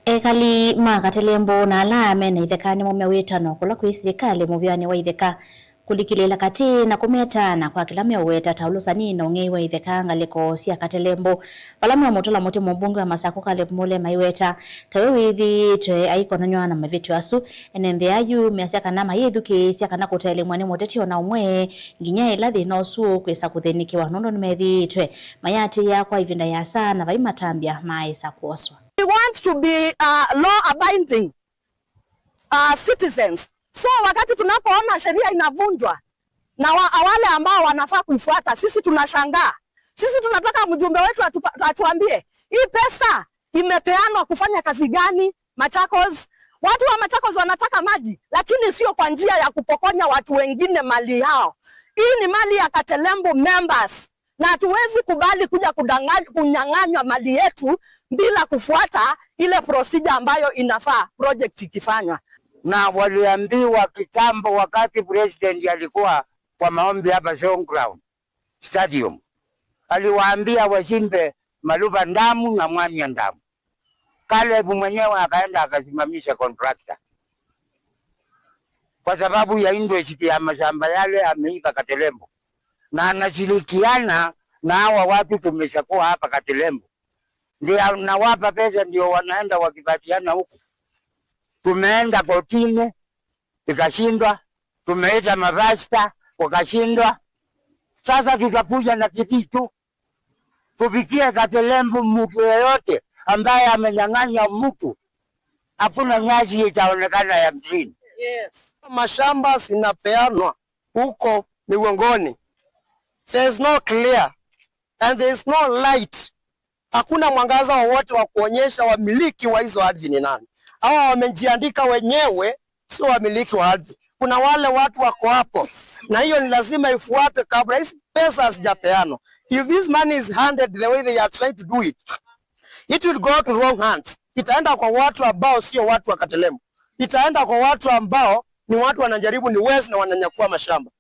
Ekali ma Katelembo na ala mena itheka ni mume witano kula kwi sirikali muvyani wa itheka kulikilila kati na kumetana kwa kila meweta taulusani na ung'ei wa itheka ngaliko sya Katelembo vala meumutula muti mumbunge wa Masaku Caleb Mule maiweta tawe withitwe aikonanywa na mavityo asu ene nthi ayu measya kana mayithukiisya kana kutelemwa ni muteti ona umwe nginya ila thina usu kwisa kuthinikiwa nundu nimethitwe mayatiia kwa ivinda yasa na vai matambya maisa kwoswa. We want to be law abiding citizens. So wakati tunapoona sheria inavunjwa na wale ambao wanafaa kuifuata, sisi tunashangaa. Sisi tunataka mjumbe wetu atuambie hii pesa imepeanwa kufanya kazi gani Machakos. Watu wa Machakos wanataka maji, lakini sio kwa njia ya kupokonya watu wengine mali yao. Hii ni mali ya Katelembo members na hatuwezi kubali kuja kunyang'anywa mali yetu bila kufuata ile procedure ambayo inafaa project ikifanywa. Na waliambiwa kitambo, wakati president alikuwa kwa maombi hapa Showground Stadium, aliwaambia wachimbe Maluva Ndamu na Mwanya Ndamu. Caleb mwenyewe akaenda akasimamisha contractor kwa sababu ya interest ya mashamba yale ameiba Katelembo, na anashirikiana na hawa watu tumeshakuwa hapa Katelembo, ndio nawapa pesa, ndio wanaenda wakipatiana huku. Tumeenda kotini ikashindwa, tumeita mapasta wakashindwa. Sasa tutakuja na kitu kupitia Katelembo, mtu yeyote ambaye amenyang'anya mtu, hakuna nyasi itaonekana ya green. Yes. Mashamba zinapeanwa huko Migongoni. There is no clear and there is no light. Hakuna mwangaza wowote wa kuonyesha wamiliki wa hizo ardhi ni nani. Hawa wamejiandika wenyewe, sio wamiliki wa ardhi. Kuna wale watu wako hapo, na hiyo ni lazima ifuatwe kabla hizi pesa hazijapeanwa. If this money is handed the way they are trying to do it, it will go to wrong hands. Itaenda kwa watu ambao sio watu wa Katelembo. Itaenda kwa watu ambao ni watu wanajaribu ni wezi na wananyakua mashamba.